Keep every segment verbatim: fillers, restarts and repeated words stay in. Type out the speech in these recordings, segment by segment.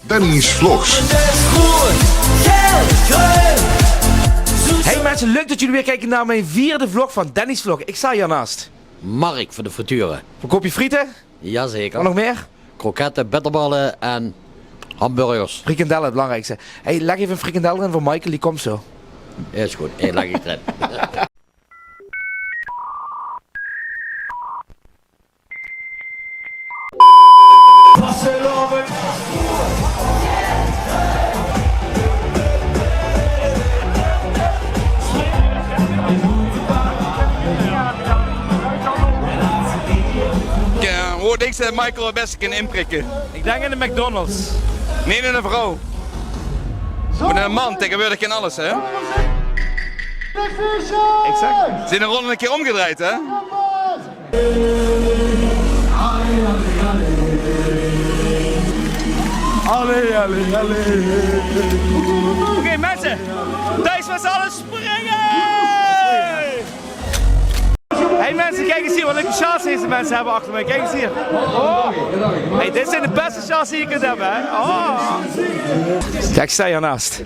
Danny's Vlogs. Hey mensen, leuk dat jullie weer kijken naar mijn vierde vlog van Danny's Vlog. Ik sta hier naast Mark van de Friture. Verkoop je frieten? Jazeker. Wat nog meer? Kroketten, bitterballen en hamburgers. Frikandellen, het belangrijkste. Hey, leg even een frikandel erin voor Michael, die komt zo. Is goed, hey, leg ik erin. Eh, hoe denkst dat Michael het beste kan inprikken? Ik denk in de McDonald's. Nee, in een vrouw. Met een man tegenwoordig kan alles, hè? Ik zeg... Zijn de rollen een keer omgedraaid, hè? Allee, allee, allee. Oké, mensen. Thuis met z'n allen springen! Hey mensen, kijk eens hier. Wat leuke sjaals deze mensen hebben achter mij. Kijk eens hier. Oh. Hey, dit zijn de beste sjaals die je kunt hebben, hè? Oh. Kijk, sta hiernaast.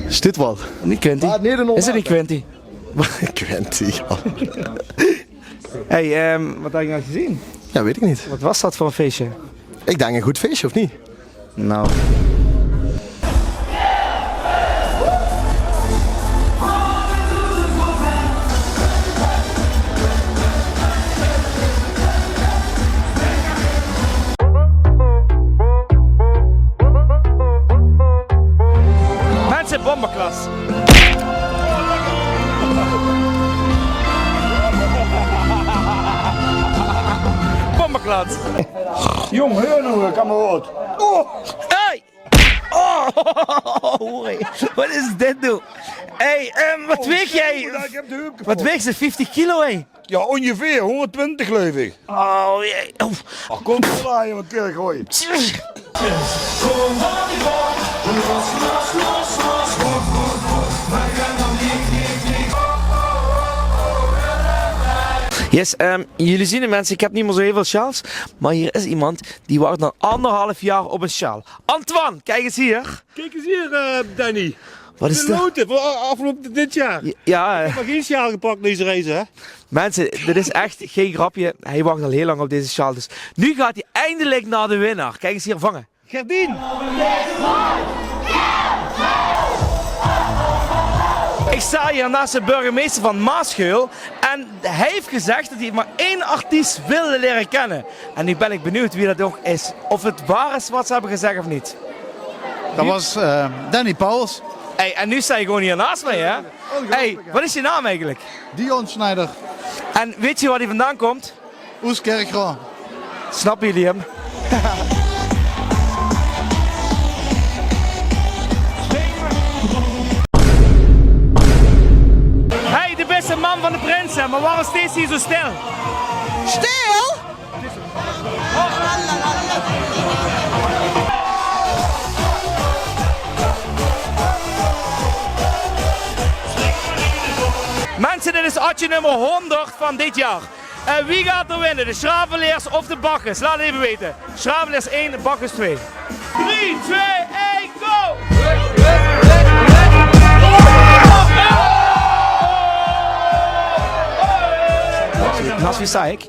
Is dit wel? Niet Quinty. Ah, nee, de... Is het niet Quinty? Quinty, ja. Hey, ehm, wat had je nou gezien? Ja, weet ik niet. Wat was dat voor een feestje? Ik denk een goed feestje, of niet? Nou. Mensen, bomberklas. Bomberklas. Jong, heur nou, kameraad. Oh. Hey! Oh, hoor, hé. Wat is dit, doe? Hey, ehm, wat weeg jij? Wat weegt ze? Vijftig kilo, hé? Ja, ongeveer honderdtwintig, geloof ik. Oh, jee. Oef. Ach, kom, draaien, wat kun je gooien? Yes, ehm, jullie zien het, mensen, ik heb niet meer zo heel veel sjaals, maar hier is iemand die wacht al anderhalf jaar op een sjaal. Antoine, kijk eens hier. Kijk eens hier, eh, Danny. Wat is dat? De loten van a-, afgelopen dit jaar. Ja, ja, eh. Ik heb maar geen sjaal gepakt deze race, hè? Mensen, dit is echt geen grapje. Hij wacht al heel lang op deze sjaal. Dus nu gaat hij eindelijk naar de winnaar. Kijk eens hier, vangen. Gerdien. Ik sta hier naast de burgemeester van Maasgeul. En hij heeft gezegd dat hij maar één artiest wilde leren kennen. En nu ben ik benieuwd wie dat ook is. Of het waar is wat ze hebben gezegd of niet. Dat was, eh, Danny Pauwels. Hey, en nu sta je gewoon hier naast mij, hè? Hey, wat is je naam eigenlijk? Dion Schneider. En weet je waar hij vandaan komt? Oes-Kirchroa. Snappen jullie hem? Hey, de beste man van de prinsen, maar waarom steeds hier zo stil? Stil? Mensen, dit is atje nummer honderd van dit jaar. En wie gaat er winnen? De Schraveleers of de Bacchus? Laat het even weten. Schraveleers één, Bacchus twee. Drie, twee, één, go! Naast wie sta ik?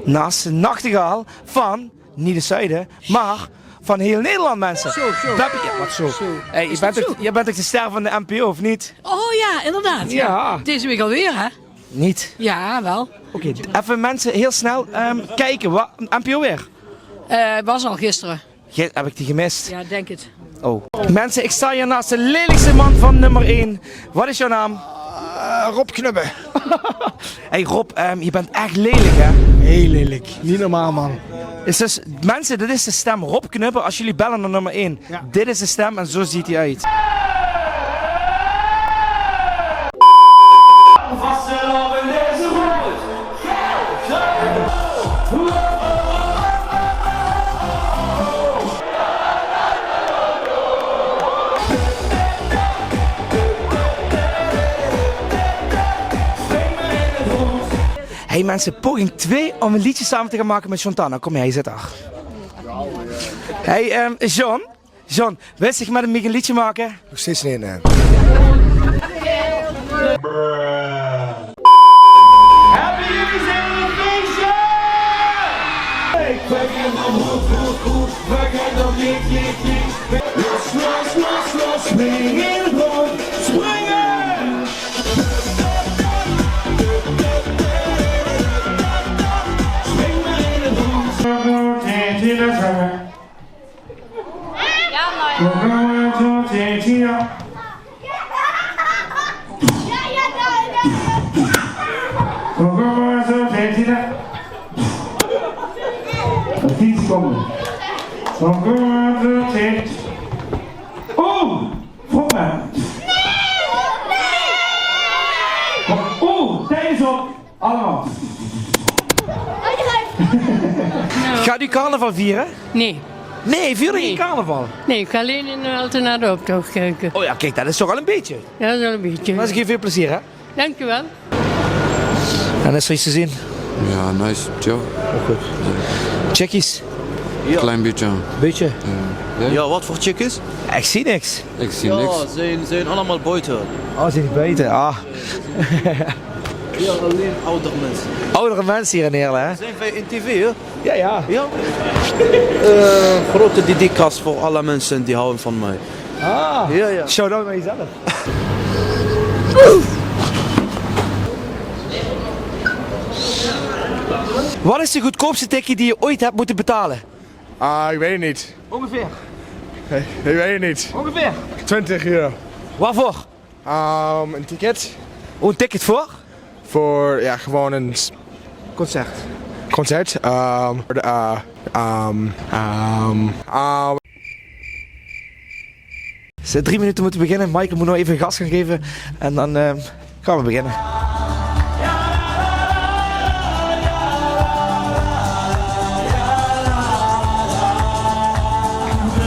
Naast de nachtegaal van niet het zuiden, maar van heel Nederland, mensen. Zo, zo. Beppie, ja, wat zo? Zo. Hey, je bent toch, je bent toch de ster van de N P O, of niet? Oh ja, inderdaad. Ja. Ja. Deze week alweer, hè? Niet. Ja, wel. Oké, even mensen, heel snel, ehm, kijken. Wa-, N P O weer? Eh, was al gisteren. Ge-, heb ik die gemist? Ja, denk het. Oh. Mensen, ik sta hier naast de lelijkste man van nummer één. Wat is jouw naam? Eh, Rob Knubbe. Hey Rob, ehm, je bent echt lelijk, hè? Heel lelijk. Niet normaal, man. Is dus, mensen, dit is de stem Rob Knubbe. Als jullie bellen naar nummer één, ja, dit is de stem en zo ziet hij uit. Hey mensen, poging twee om een liedje samen te gaan maken met Santana. Kom, hij zit daar. Hey, ehm, John. John, wils dich mit mich ein leedje make? Nog steeds neet, nae. Happy New Year's, Innovation! Los, los, los, los, spring in de bron, springen! Spring maar in de bron. Tien seconden. Oeh, vroeg me. Oeh, tijd is op. Allemaal. Gaat u carnaval vieren? Nee. Nee, vier je geen carnaval? Nee, ik ga alleen in de Altenaar de optocht kijken. Oh ja, kijk, dat is toch al een beetje. Ja, dat is al een beetje. Dan wens ik je veel plezier, hè? Dank u wel. En is er iets te zien? Ja, nice. Tja. Ook goed. Chickies? Klein beetje. Beetje? Ja. Ja, wat voor chickies? Ik zie niks. Ik zie niks. Ja, zijn, zijn allemaal buiten. Oh, zijn die buiten? Ah. Hier alleen oudere mensen. Oudere mensen hier in Heerlen, hè? Zijn wij in tv, hè? Ja, ja. Ja? Eh, grote dedicatie voor alle mensen die houden van mij. Ah, ja, ja. Shout-out naar jezelf. Wat is de goedkoopste tikkie die je ooit hebt moeten betalen? Ah, ik weet het niet. Ongeveer? Ik weet het niet. Ongeveer? Twintig euro. Waarvoor? Ehm, een ticket. Een ticket voor? Voor, ja, gewoon een s- concert. Concert. Ehm, voor de, eh, ehm, ehm, ehm. Ze drie minuten moeten beginnen. Michael moet nog even gas gaan geven. En dan, ehm, gaan we beginnen.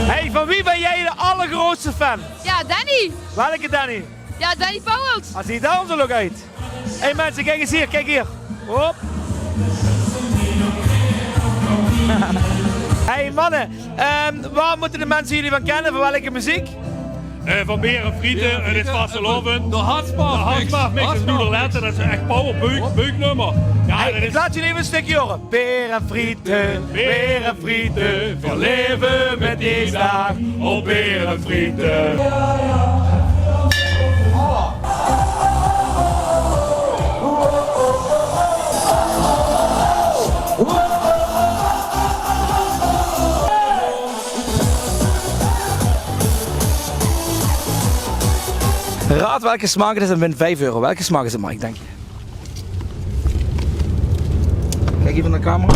Hey, van wie ben jij de allergrootste fan? Ja, Danny. Welke Danny? Ja, Danny Pauwels. Ah, zie dao zo leuk oet. Hey mensen, kijk eens hier, kijk hier. Hop. Hey mannen, ehm, waar moeten de mensen jullie van kennen? Van welke muziek? Eh, van Beer en Frieten, het is vastelaovend. De Hartsbaaf mix. De Hartsbaaf mix is noe de lèste, dat is echt power, buuk, buuknummer. Ja, hey, dat ik is laat jullie even een stukje horen. Beer en Frieten, Beer en Frieten, we leven met die daag op Beer en Frieten. Raad welke smaak het is en win vijf euro. Welke smaak is het, Mike, denk je? Kijk even naar de camera.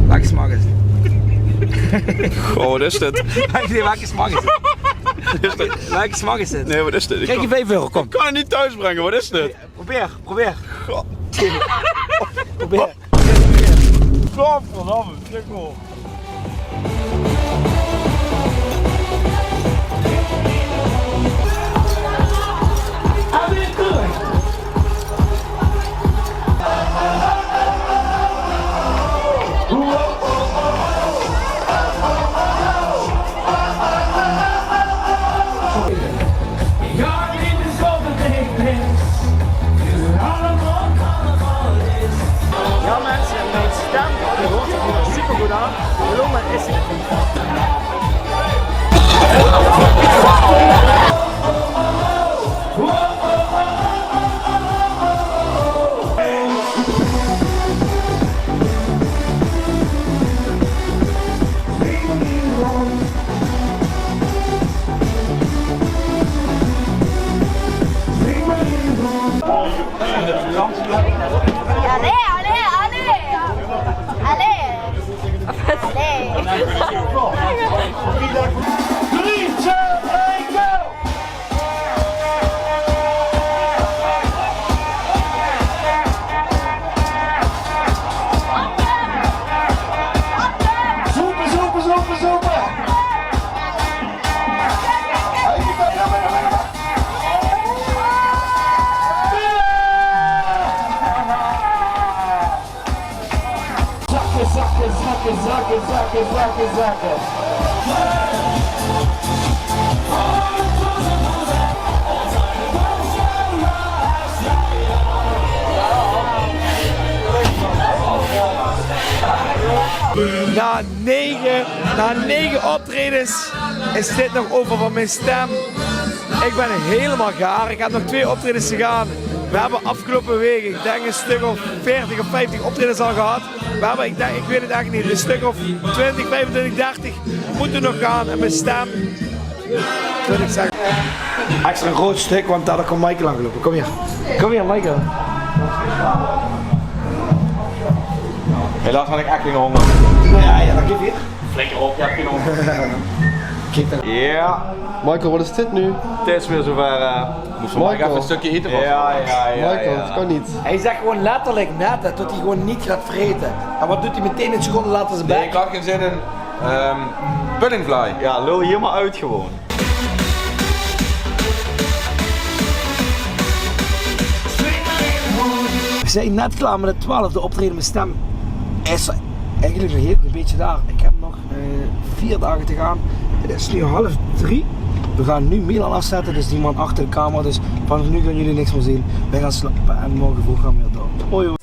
Welke smaak is het? Goh, wat is dit? Welke smaak is het? Welke smaak is het? Nee, wat is dit? Krijg je vijf euro, kom. Ik kan het niet thuis brengen, wat is dit? Probeer, probeer. Probeer. Godverdomme, sukkel. Ja mensen, mijn stem die hoort zich hier super goed aan. Hallo, maar is Allee, allee, allee. Allee. Allee. Drie, twee, één, go! Zoepe, zoepe, zoepe, zoepe! Zakken, zakken, zakken, zakken, zakken, zakken, zakken. Na nege, na nege optredens is dit nog euver van mien stem. Ik bin hielemaol gaar. Ik heb nog twee optredens te gaon. We hebbe aafgeloupe week, ik dink, een stök of veertig of vieftig optredens al gehad. We hebbe, ik dink, ik weit het eigelik neet, een stök of twintig, viefentwintig, dertig mótte nog gaon en mien stem, wil ik zegge, extra een groot stök, want dao kump Michael aangeloupe. Kom hier. Kom hier, Michael. Helaas had ik echt geen honger. Ja, ja, dan geef hier. Flikker op, je hebt geen honger. Kiek dan. Ja. Michael, wat is dit nu? Het is weer zover. Eh, moesten we maar Michael, even een stukje eten van. Ja, ja, ja. Michael, ja, dat kan niet. Hij zegt gewoon letterlijk net dat hij gewoon niet gaat vreten. En wat doet hij meteen? Een seconde later zijn bek. Nee, ik had geen zin in. Ehm, puddingvlaai. Ja, lul hier maar uit gewoon. We zijn net klaar met het twaalfde optreden. Mijn stem is eigenlijk nog heel een beetje daar. Ik heb nog eh, vier dagen te gaan. Het is nu half drie. We gaan nu Milan afzetten, dus die man achter de camera. Dus vanaf nu gaan jullie niks meer zien. Wij gaan slapen en morgen vroeg gaan we weer door. Hoi, hoi.